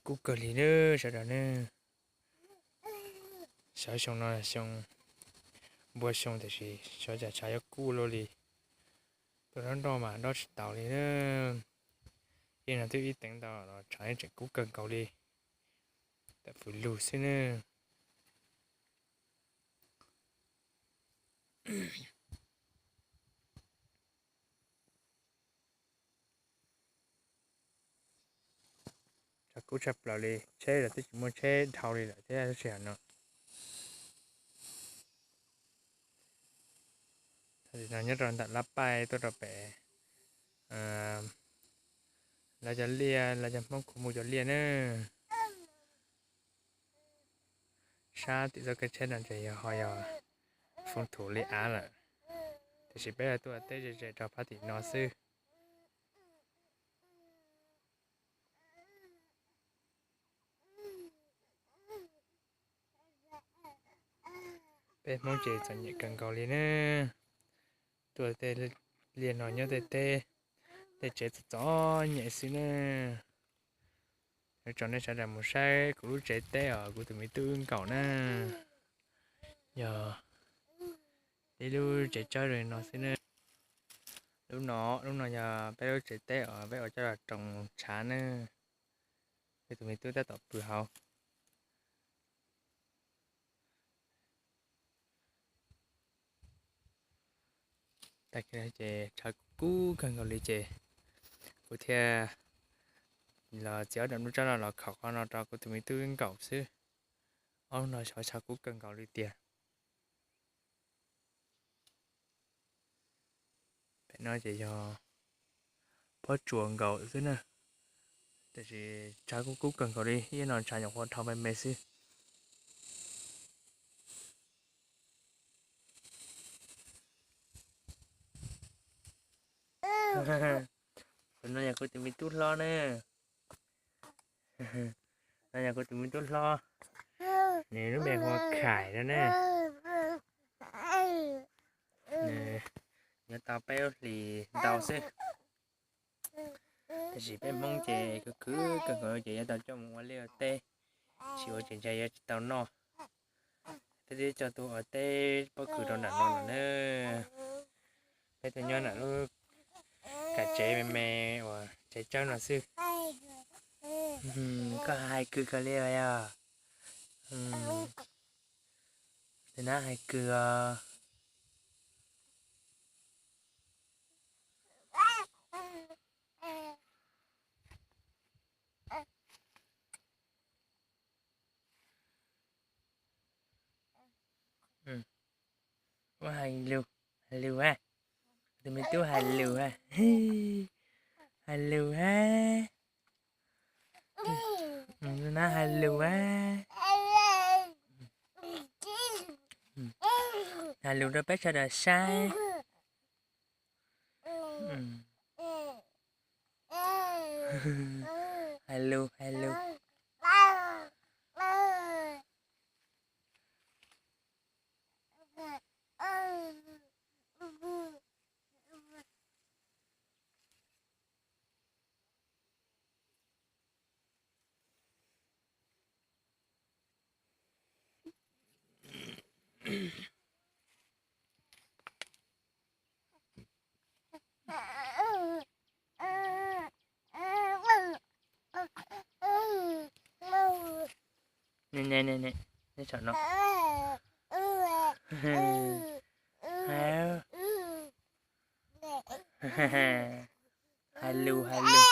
kub kawg li na sawv daws ne. Xyov xyoo no xyoo npua xyoo tiam sis xyov cas tshav yuav kub luaj li. Tuaj dob nroj mas dob tsis taus li na. Ib no twb ib teev ntau los tshav yeej tseem kub kawg nkaus li. Tam fws lug xwb ne. Tshav kub tshaj plaws li, tsheb los twb tsis muaj tsheb dhau li lawm thiab sij hawm no. Thaum no nyob rau ntawm lab paij tuaj rau pem lawv cov liaj, lawv cov Hmoob khu mus cov liaj na. Sab tim txoj kev tsheb no ces yog ho yog foob thuv li av lawm, tiam sis peb tuaj teb ze ze rau phab tim no xwb. Peb Hmoob ces txom nyem kawg nkaus li ne. Tuaj tej liaj no nyob tej teb, tej tsev txom txom nyem xwb ne. Tso nej sawv daws mus saib kuv lub tsev teb os kuv tus me tub nkaus na. Yog ib lub tsev tsawb li no xwb ne. Lub no, lub no yog peb lub tsev teb os, peb ua coj los roos tshav ne. Peb tus me tub tab tom pw hauv. Tag kis no ces tshav kub kawg nkaus li ces kuv thiaj los txiav ob daim nplooj tsawb no los khaum qhov no rau kuv tus me tub nkaus xwb. Ob hnub no xyov tshav kub kawg nkaus li tiag. Pem no ces yog pob tsuas nkaus xwb na, tiam sis tshav kub kub kawg nkaus li, ib no tshav nyuam qhuav dhau me me xwb. Tus no yog kuv tus me tub hlob na. No yog kuv tus me tub hlob, nws lub npe hu ua Khais no na. Nws yuav tau peb lub hlis ntau xwb, tab sis peb Hmoob ces khwv khwv kawg nkaus ces yuav tau coj mus ua liaj ua teb, tsis ua ces ntshai yuav tsis tau noj. Peb twb coj tuaj ua teb pob kws rau nram no lawm na. Peb tuaj nyob nram lub kam tsev me me uas tsev tsawb no xwb. Koj hais kws kawg li os yog? Tus nab hais kws os. Ua hais lus, hais lus a. Tus me tub hais lus a. Hais lus a. Tus nab hais lus a. Hais lus rau peb sawv daws saib. Hais lus, hais lus. Neb, neb, neb, neb saum no. Hais lus, hais lus.